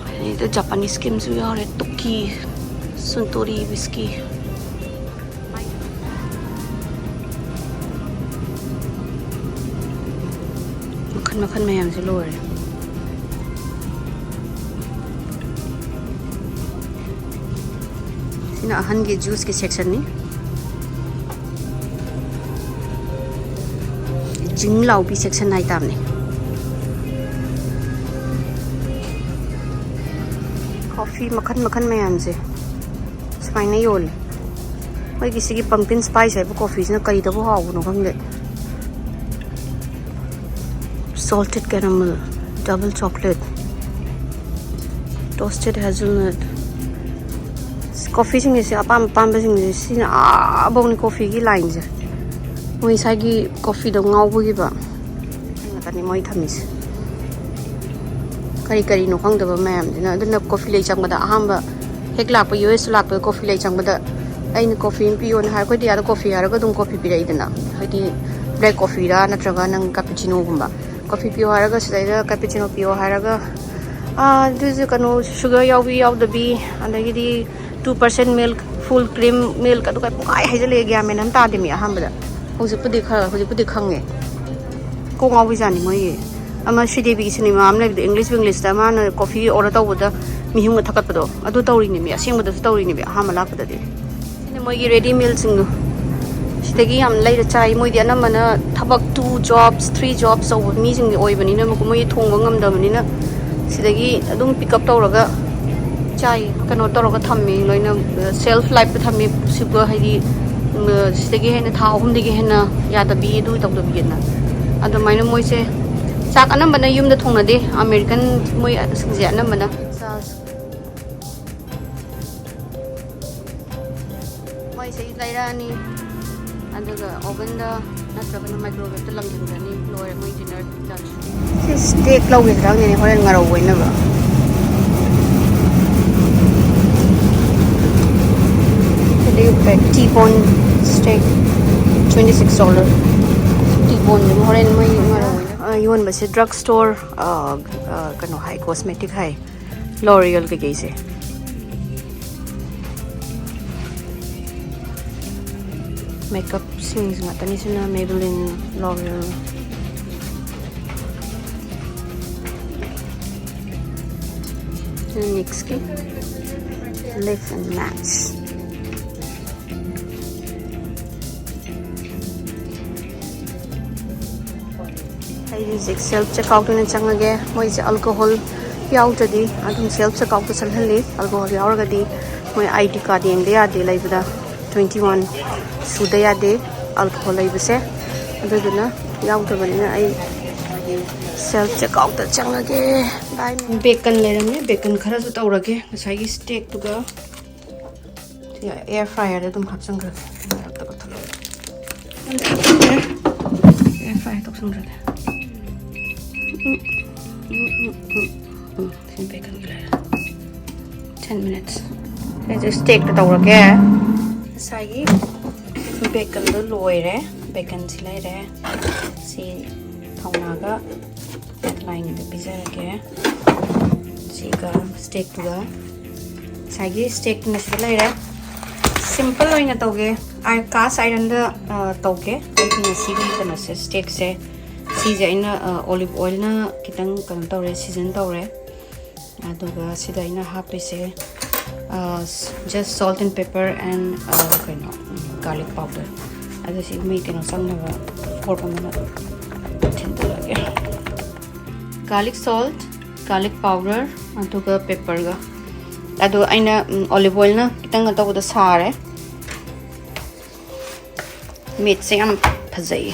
ꯑꯗꯩꯗ ꯖꯄꯥꯅꯤꯁ ꯀꯤ ꯑꯃꯁꯨ ꯌꯥꯎꯔꯦ, ꯇꯣꯀꯤ, ꯁꯨꯟꯇꯣꯔꯤ ꯋꯤꯁꯀꯤ꯫ ꯃꯈꯜ ꯃꯈꯜ ꯃꯌꯥꯝꯁꯦ ꯂꯣꯏꯔꯦ꯫ ꯁꯤꯅ ꯑꯍꯟꯒꯤ ꯖꯨꯁꯀꯤ ꯁꯦꯛꯁꯟꯅꯤ꯫ ꯖꯤꯡ ꯂꯥꯎꯕꯤ ꯁꯦꯛꯁꯟ ꯍꯥꯏꯇꯥꯕꯅꯦ꯫ ꯀꯣꯐꯤ ꯃꯈꯜ ꯃꯈꯜ ꯃꯌꯥꯝꯁꯦ ꯁꯨꯃꯥꯏꯅ ꯌꯣꯜꯂꯦ꯫ ꯃꯣꯏꯒꯤ ꯁꯤꯒꯤ ꯄꯝꯀꯤꯟ ꯁ꯭ꯄꯥꯏꯁ ꯍꯥꯏꯕ ꯀꯣꯐꯤꯁꯤꯅ ꯀꯔꯤꯗꯕꯨ ꯍꯥꯎꯕꯅꯣ ꯈꯪꯗꯦ꯫ Salted caramel, double chocolate, toasted hazelnut. ꯀꯣꯐꯤꯁꯤꯡꯁꯦ ꯑꯄꯥꯝ ꯑꯄꯥꯝꯕꯁꯤꯡꯁꯦ ꯁꯤꯅ ꯑꯥꯐꯧꯅꯤ ꯀꯣꯐꯤꯒꯤ ꯂꯥꯏꯟꯁꯦ꯫ ꯃꯣꯏ ꯏꯁꯥꯒꯤ ꯀꯣꯐꯤꯗꯣ ꯉꯥꯎꯕꯒꯤꯕ ꯉꯥꯛꯇꯅꯤ ꯃꯣꯏ ꯊꯝꯃꯤꯁꯦ꯫ ꯀꯔꯤ ꯀꯔꯤꯅꯣ ꯈꯪꯗꯕ ꯃꯌꯥꯝꯁꯤꯅ꯫ ꯑꯗꯨꯅ ꯀꯣꯐꯤ ꯂꯩ ꯆꯪꯕꯗ ꯑꯍꯥꯟꯕ ꯍꯦꯛ ꯂꯥꯛꯄ, ꯌꯨ ꯑꯦꯁ ꯂꯥꯛꯄꯗ ꯀꯣꯐꯤ ꯂꯩ ꯆꯪꯕꯗ ꯑꯩꯅ ꯀꯣꯐꯤ ꯑꯃ ꯄꯤꯌꯣꯅ ꯍꯥꯏꯔ, ꯑꯩꯈꯣꯏꯗꯤ ꯑꯥꯗ ꯀꯣꯐꯤ ꯍꯥꯏꯔꯒ ꯑꯗꯨꯝ ꯀꯣꯐꯤ ꯄꯤꯔꯛꯏꯗꯅ, ꯍꯥꯏꯗꯤ ꯕ꯭ꯂꯦꯛ ꯀꯣꯐꯤꯔꯥ ꯅꯠꯇ꯭ꯔꯒ ꯅꯪ ꯀꯥꯄꯤꯆꯤꯅꯣꯒꯨꯝꯕ꯫ ꯀꯣꯐꯤ ꯄꯤꯌꯣ ꯍꯥꯏꯔꯒ ꯁꯤꯗꯩꯗ ꯀꯥꯄꯤꯆꯤꯅꯣ ꯄꯤꯌꯣ ꯍꯥꯏꯔꯒ, ꯑꯥ, ꯑꯗꯨꯁꯨ ꯀꯩꯅꯣ, ꯁꯨꯒꯔ ꯌꯥꯎꯕꯤ ꯌꯥꯎꯗꯕꯤ, ꯑꯗꯒꯤꯗꯤ ꯇꯨ ꯄꯥꯔꯁꯦꯟ ꯃꯤꯜꯛ, ꯐꯨꯜ ꯀ꯭ꯔꯤꯝ ꯃꯤꯜꯛ, ꯑꯗꯨꯒ ꯄꯨꯡꯍꯥꯏ ꯍꯥꯏꯖꯜꯂꯛꯑꯦ, ꯒ꯭ꯌꯥꯟ ꯃꯦꯟ ꯑꯃ ꯇꯥꯗꯦ ꯃꯤ ꯑꯍꯥꯟꯕꯗ꯫ ꯍꯧꯖꯤꯛꯄꯨꯗꯤ ꯈꯔ, ꯍꯧꯖꯤꯛꯄꯨꯗꯤ ꯈꯪꯉꯦ꯫ ꯀꯣꯛ ꯉꯥꯎꯕꯤꯖꯥꯠꯅꯤ ꯃꯣꯏꯒꯤ꯫ ꯑꯃ ꯁ꯭ꯔꯤꯗꯦꯕꯤꯒꯤ ꯁꯤꯅꯦꯃꯥ ꯑꯃ ꯂꯩꯕꯗꯣ, ꯏꯪꯂꯤꯁ ꯋꯤꯡꯂꯤꯁꯇ ꯃꯥꯅ ꯀꯣꯐꯤ ꯑꯣꯔꯗꯔ ꯇꯧꯕꯗ ꯃꯤꯍꯨꯟꯒ ꯊꯛꯀꯠꯄꯗꯣ, ꯑꯗꯨ ꯇꯧꯔꯤꯅꯦꯃꯤ, ꯑꯁꯦꯡꯕꯗꯁꯨ ꯇꯧꯔꯤꯅꯦꯃꯤ ꯑꯍꯥꯟꯕ ꯂꯥꯛꯄꯗꯗꯤ꯫ ꯁꯤꯅ ꯃꯣꯏꯒꯤ ꯔꯦꯗꯤ ꯃꯤꯜꯁꯤꯡꯗꯣ꯫ ꯁꯤꯗꯒꯤ ꯌꯥꯝ ꯂꯩꯔ ꯆꯥꯏ꯫ ꯃꯣꯏꯗꯤ ꯑꯅꯝꯕꯅ ꯊꯕꯛ two jobs, three jobs ꯇꯧꯕ ꯃꯤꯁꯤꯡꯗꯤ ꯑꯣꯏꯕꯅꯤꯅ, ꯃꯣꯏ ꯊꯣꯡꯕ ꯉꯝꯗꯕꯅꯤꯅ ꯁꯤꯗꯒꯤ ꯑꯗꯨꯝ pick up ꯇꯧꯔꯒ ꯆꯥꯏ꯫ ꯀꯩꯅꯣ ꯇꯧꯔꯒ ꯊꯝꯃꯤ ꯂꯣꯏꯅ, shelf life ꯇ ꯊꯝꯃꯤ꯫ ꯁꯤꯕꯨ ꯍꯥꯏꯗꯤ, ꯎꯝ, ꯁꯤꯗꯒꯤ ꯍꯦꯟꯅ ꯊꯥ ꯑꯍꯨꯝꯗꯒꯤ ꯍꯦꯟꯅ ꯌꯥꯗꯕꯤ, ꯑꯗꯨ ꯇꯧꯗꯕꯤꯑꯅ꯫ ꯑꯗꯨꯃꯥꯏꯅ ꯃꯣꯏꯁꯦ ꯆꯥꯛ ꯑꯅꯝꯕꯅ ꯌꯨꯝꯗ ꯊꯣꯡꯅꯗꯦ꯫ American ꯃꯣꯏꯁꯤꯡꯁꯦ ꯑꯅꯝꯕꯅ ꯃꯣꯏꯁꯦ ꯂꯩꯔꯛꯑꯅꯤ, ꯑꯗꯨꯒ oven ꯗ ꯅꯠꯇ꯭ꯔꯒꯅ microwave ꯇ ꯂꯪꯁꯤꯟꯈ꯭ꯔꯅꯤ꯫ ꯂꯣꯏꯔꯦ ꯃꯣꯏ dinner ꯆꯥꯛꯁꯦ꯫ ꯁꯤ steak ꯂꯧꯒꯦꯁꯤꯔ ꯈꯪꯗꯦꯅꯦ, ꯍꯣꯔꯦꯟ ꯉꯥꯔꯧ ꯑꯣꯏꯅꯕ꯫ T-bone steak, twenty six dollar꯫ T-bone ꯗꯨ ꯍꯣꯔꯦꯟ ꯃꯣꯏ ꯉꯥꯔꯧ ꯑꯣꯏꯅ꯫ ꯑ, ꯌꯣꯟꯕꯁꯦ drug store, ꯑ, ꯑ, ꯀꯩꯅꯣ ꯍꯥꯏ, cosmetic ꯍꯥꯏ, L'Oreal ꯀꯩꯀꯩꯁꯦ꯫ Makeup ꯁꯤꯡꯁꯤ ꯉꯥꯛꯇꯅꯤ ꯁꯤꯅ, Maybelline, L'Oreal꯫ ꯁꯤꯅ NYX ꯀꯤ Live and Match꯫ ꯑꯩ ꯍꯧꯖꯤꯛ self checkout ꯑꯣꯏꯅ ꯆꯪꯉꯒꯦ꯫ ꯃꯣꯏꯁꯦ alcohol ꯌꯥꯎꯗ꯭ꯔꯗꯤ ꯑꯗꯨꯝ self checkout ꯇ ꯆꯪꯍꯜꯂꯤ꯫ Alcohol ꯌꯥꯎꯔꯒꯗꯤ ꯃꯣꯏ ID card ꯌꯦꯡꯗ ꯌꯥꯗꯦ ꯂꯩꯕꯗ꯫ Twenty one ꯁꯨꯗ ꯌꯥꯗꯦ alcohol ꯂꯩꯕꯁꯦ꯫ ꯑꯗꯨꯗꯨꯅ ꯌꯥꯎꯗꯕꯅꯤꯅ ꯑꯩ self checkout ꯇ ꯆꯪꯉꯒꯦ꯫ Bye꯫ Bacon ꯂꯩꯔꯝꯃꯦ, bacon ꯈꯔꯁꯨ ꯇꯧꯔꯒꯦ ꯉꯁꯥꯏꯒꯤ steak ꯇꯨꯒ꯫ ꯁꯤ air fryer ꯗ ꯑꯗꯨꯝ ꯍꯥꯞꯆꯤꯟꯈ꯭ꯔꯒꯦ꯫ ꯃꯔꯛꯇ ꯀꯛꯊꯠꯂꯒ꯫ Air fryer ꯇꯧꯁꯤꯟꯈ꯭ꯔꯒꯦ꯫ ꯎꯝ, ꯎꯝ, ꯎꯝ, ꯎꯝ, ꯎꯝ꯫ ꯁꯤ bacon ꯒꯤ ꯂꯩꯔꯦ꯫ Ten minutes꯫ ꯑꯩꯁꯦ steak ꯇ ꯇꯧꯔꯒꯦ꯫ ꯉꯁꯥꯏꯒꯤ ꯕꯦꯀꯟꯗꯣ ꯂꯣꯏꯔꯦ꯫ ꯕꯦꯀꯟꯁꯤ ꯂꯩꯔꯦ꯫ ꯁꯤ ꯊꯧꯅꯥꯒ ꯂꯥꯏꯟꯗ ꯄꯤꯖꯔꯒꯦ꯫ ꯁꯤꯒ ꯁ꯭ꯇꯦꯛꯇꯨꯒ꯫ ꯉꯁꯥꯏꯒꯤ ꯁ꯭ꯇꯦꯛꯇꯨꯅ ꯁꯤꯗ ꯂꯩꯔꯦ꯫ ꯁꯤꯝꯄꯜ ꯑꯣꯏꯅ ꯇꯧꯒꯦ꯫ ꯑꯥꯏ-, ꯀꯥꯁ ꯑꯥꯏꯔꯟꯗ, ꯑ, ꯇꯧꯒꯦ꯫ ꯑꯩꯒꯤ ꯉꯁꯤꯒꯤ ꯀꯩꯅꯣꯁꯦ, ꯁ꯭ꯇꯦꯛꯁꯦ꯫ ꯁꯤꯁꯦ ꯑꯩꯅ, ꯑ, ꯑꯣꯂꯤꯚ ꯑꯣꯏꯜꯅ ꯈꯤꯇꯪ ꯀꯩꯅꯣ ꯇꯧꯔꯦ, ꯁꯤꯖꯟ ꯇꯧꯔꯦ꯫ ꯑꯗꯨꯒ ꯁꯤꯗ ꯑꯩꯅ ꯍꯥꯞꯄꯤꯁꯦ, ꯑ, just salt and pepper and, ꯑ, ꯀꯩꯅꯣ, ꯎꯝ, garlic powder꯫ ꯑꯗꯨ ꯁꯤ ꯃꯤ ꯀꯩꯅꯣ ꯆꯪꯅꯕ ꯐꯣꯔꯛ ꯑꯃꯅ ꯊꯤꯟꯗꯣꯛꯑꯒꯦ꯫ Garlic salt, garlic powder, ꯑꯗꯨꯒ ꯄꯦꯄꯔꯒ꯫ ꯑꯗꯣ ꯑꯩꯅ, ꯎꯝ, ꯑꯣꯂꯤꯚ ꯑꯣꯏꯜꯅ ꯈꯤꯇꯪ ꯀꯩꯅꯣ ꯇꯧꯕꯗ ꯁꯥꯔꯦ꯫ ꯃꯤꯠꯁꯦ ꯌꯥꯝ ꯐꯖꯩꯌꯦ꯫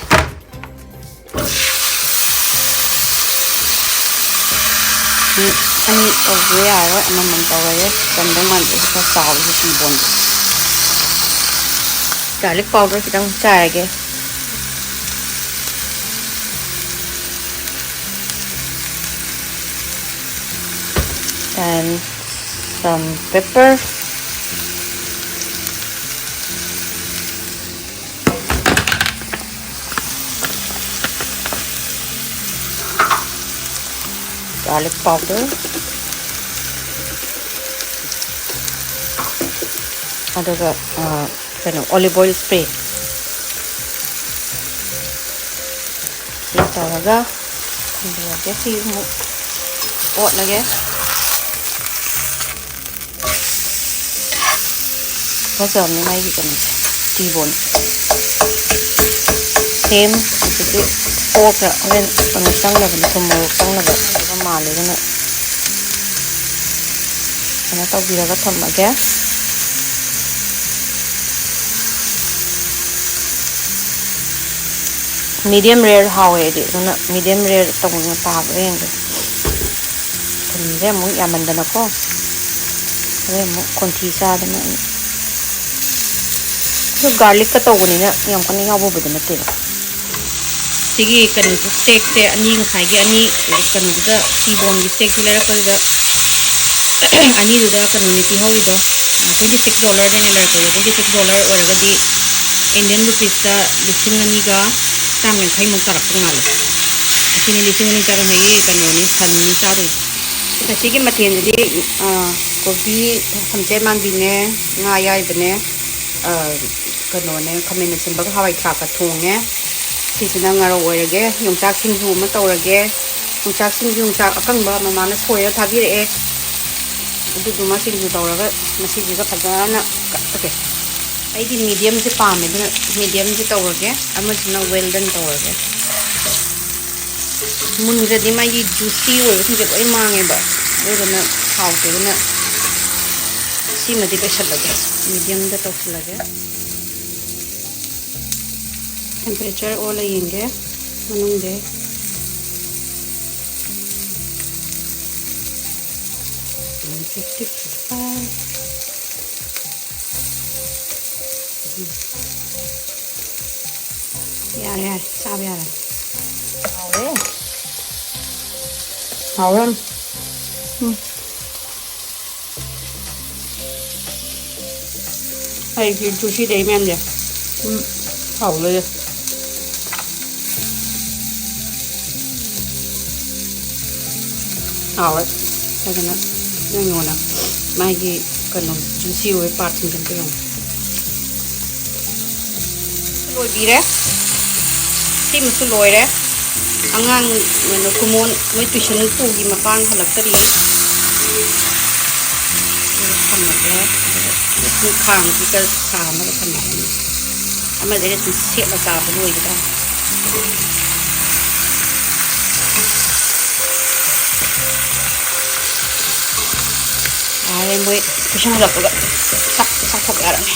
ꯃꯤꯠ ꯑꯅꯤ ꯇꯧꯕ ꯌꯥꯔꯔꯣꯏ, ꯑꯃꯃꯝ ꯇꯧꯔꯒꯦ꯫ ꯆꯟꯗꯧ ꯃꯥꯟꯗꯦ, ꯈꯔ ꯆꯥꯎꯕꯁꯦ ꯇꯤꯕꯣꯟꯗꯣ꯫ Garlic powder ꯈꯤꯇꯪ ꯆꯥꯏꯔꯒꯦ꯫ And some pepper. Garlic powder. ꯑꯗꯨꯒ, ꯑ, ꯀꯩꯅꯣ, olive oil spray꯫ ꯁꯤ ꯇꯧꯔꯒ ꯊꯝꯕꯤꯔꯒꯦ꯫ ꯁꯤ ꯑꯃꯨꯛ ꯑꯣꯠꯂꯒꯦ꯫ ꯐꯖꯕꯅꯤ ꯃꯥꯒꯤ ꯀꯩꯅꯣꯁꯦ, ꯇꯤꯕꯣꯟ꯫ ꯁꯦꯝ ꯑꯗꯨꯗꯤ ꯐꯣꯔꯛꯅ ꯍꯣꯔꯦꯟ ꯀꯩꯅꯣ ꯆꯪꯅꯕꯅꯤ, ꯊꯨꯝ ꯃꯣꯔꯣꯛ ꯆꯪꯅꯕ ꯃꯥꯜꯂꯦ, ꯑꯗꯨꯅ ꯀꯩꯅꯣ ꯇꯧꯕꯤꯔꯒ ꯊꯝꯃꯒꯦ꯫ Medium rare ꯍꯥꯎꯋꯦ ꯑꯩꯗꯤ, ꯑꯗꯨꯅ medium rare ꯇꯧꯕꯅ ꯇꯥꯕ꯭ꯔꯥ ꯌꯦꯡꯒꯦ꯫ ꯊꯨꯝꯁꯦ ꯑꯃꯨꯛ ꯌꯥꯝꯃꯟꯗꯅꯀꯣ, ꯍꯣꯔꯦꯟ ꯑꯃꯨꯛ ꯈꯣꯟꯊꯤ ꯆꯥꯗꯅ ꯑꯩ꯫ ꯑꯗꯨ garlicꯀ ꯇꯧꯕꯅꯤꯅ ꯌꯥꯝ ꯀꯟꯅ ꯌꯥꯎꯕꯕꯨꯗꯤ ꯅꯠꯇꯦꯕ꯫ ꯁꯤꯒꯤ ꯀꯩꯅꯣꯁꯦ, ꯁ꯭ꯇꯦꯛꯁꯦ ꯑꯅꯤ, ꯉꯁꯥꯏꯒꯤ ꯑꯅꯤ, ꯀꯩꯅꯣꯗꯨꯗ, ꯇꯤꯕꯣꯟꯒꯤ ꯁ꯭ꯇꯦꯛꯇꯨ ꯂꯩꯔꯛꯄꯗꯨꯗ ꯑꯅꯤꯗꯨꯗ ꯀꯩꯅꯣꯅꯤ ꯄꯤꯍꯧꯔꯤꯗꯣ, ꯇ꯭ꯋꯦꯟꯇꯤ ꯁꯤꯛꯁ ꯗꯣꯂꯔꯗꯅꯦ ꯂꯩꯔꯛꯄꯗꯣ꯫ ꯇ꯭ꯋꯦꯟꯇꯤ ꯁꯤꯛꯁ ꯗꯣꯂꯔ ꯑꯣꯏꯔꯒꯗꯤ ꯏꯟꯗꯤꯌꯟ ꯔꯨꯄꯤꯁꯇ ꯂꯤꯁꯤꯡ ꯑꯅꯤꯒ ꯆꯥꯝ ꯌꯥꯡꯈꯩꯃꯨꯛ ꯇꯥꯔꯛꯄ ꯃꯥꯜꯂꯦ꯫ ꯑꯁꯤꯅꯤ ꯂꯤꯁꯤꯡ ꯑꯅꯤ ꯆꯥꯝ ꯌꯥꯡꯈꯩꯒꯤ ꯀꯩꯅꯣꯅꯤ, ꯁꯟꯅꯤ ꯆꯥꯗꯣꯏꯁꯦ꯫ ꯉꯁꯤꯒꯤ ꯃꯊꯦꯜꯁꯤꯗꯤ, ꯑꯥ, ꯀꯣꯕꯤ, ꯊꯝꯆꯦꯠ ꯃꯥꯟꯕꯤꯅꯦ, ꯉꯥ ꯑꯌꯥꯏꯕꯅꯦ, ꯑꯥ, ꯀꯩꯅꯣꯅꯦ, ꯈꯥꯃꯦꯟ ꯑꯁꯤꯟꯕꯒ ꯍꯋꯥꯏ ꯊ꯭ꯔꯥꯛꯀ ꯊꯣꯡꯉꯦ꯫ ꯁꯤꯁꯤꯅ ꯉꯥꯔꯧ ꯑꯣꯏꯔꯒꯦ꯫ ꯌꯣꯡꯆꯥꯛ ꯁꯤꯡꯖꯨ ꯑꯃ ꯇꯧꯔꯒꯦ꯫ ꯌꯣꯡꯆꯥꯛ ꯁꯤꯡꯖꯨ, ꯌꯣꯡꯆꯥꯛ ꯑꯀꯪꯕ ꯃꯃꯥꯅ ꯁꯣꯏꯔ ꯊꯥꯕꯤꯔꯛꯑꯦ꯫ ꯑꯗꯨꯗꯨꯃ ꯁꯤꯡꯖꯨ ꯇꯧꯔꯒ ꯃꯁꯤꯁꯤꯒ ꯐꯖꯅ ꯀꯛꯑꯒꯦ꯫ ꯑꯩꯗꯤ ꯃꯤꯗꯤꯌꯝꯁꯦ ꯄꯥꯝꯃꯦ, ꯑꯗꯨꯅ ꯃꯤꯗꯤꯌꯝꯁꯦ ꯇꯧꯔꯒꯦ꯫ ꯑꯃꯁꯤꯅ ꯋꯦꯜ ꯗꯟ ꯇꯧꯔꯒꯦ꯫ ꯃꯨꯟꯈ꯭ꯔꯗꯤ ꯃꯥꯒꯤ ꯖꯨꯁꯤ ꯑꯣꯏꯕꯁꯤꯡꯁꯦ ꯂꯣꯏ ꯃꯥꯡꯉꯦꯕ, ꯑꯗꯨꯗꯨꯅ ꯍꯥꯎꯇꯦ꯫ ꯑꯗꯨꯅ ꯁꯤꯃꯗꯤ ꯂꯣꯏꯁꯤꯜꯂꯒꯦ, ꯃꯤꯗꯤꯌꯝꯗ ꯇꯧꯁꯤꯜꯂꯒꯦ꯫ ꯇꯦꯝꯄꯔꯦꯆꯔ ꯑꯣꯜꯂ ꯌꯦꯡꯒꯦ ꯃꯅꯨꯡꯗ꯫ Fifty five. ꯌꯥꯔꯦ, ꯌꯥꯔꯦ, ꯆꯥꯕ ꯌꯥꯔꯦ꯫ ꯍꯥꯎꯔꯦ꯫ ꯍꯥꯎꯔꯦ꯫ ꯎꯝ꯫ ꯑꯩꯒꯤ ꯖꯨꯁꯤ ꯂꯩ ꯃꯌꯥꯝꯁꯦ꯫ ꯎꯝ꯫ ꯍꯥꯎ ꯂꯣꯏꯔꯦ꯫ ꯍꯥꯎꯋꯦ꯫ ꯐꯖꯅ ꯌꯦꯡꯉꯣꯅ ꯃꯥꯒꯤ ꯀꯩꯅꯣ ꯖꯨꯁꯤ ꯑꯣꯏꯕ ꯄꯥꯔꯠꯁꯤꯡꯁꯦ ꯑꯝꯇ ꯌꯦꯡꯉꯣ꯫ ꯂꯣꯏꯕꯤꯔꯦ꯫ ꯁꯤꯃꯁꯨ ꯂꯣꯏꯔꯦ꯫ ꯑꯉꯥꯡ ꯀꯩꯅꯣ ꯀꯨꯃꯣꯟ ꯃꯣꯏ ꯇꯨꯏꯁꯟ ꯄꯨꯒꯤ ꯃꯄꯥꯡ ꯍꯜꯂꯛꯇꯔꯤ꯫ ꯊꯝꯃꯒꯦ꯫ ꯑꯗꯨꯒ ꯈꯥꯡꯁꯤꯒ ꯁꯥꯅꯕ ꯊꯝꯃꯒꯅꯤ꯫ ꯑꯃꯗꯩꯗ ꯁꯨꯝ ꯁꯦꯠꯂ ꯆꯥꯕ ꯂꯣꯏꯕꯗ꯫ ꯌꯥꯔꯦ, ꯃꯣꯏ ꯇꯨꯏꯁꯟ ꯍꯜꯂꯛꯄꯒ ꯆꯥꯛ ꯆꯥꯊꯣꯛ ꯌꯥꯔꯅꯤ꯫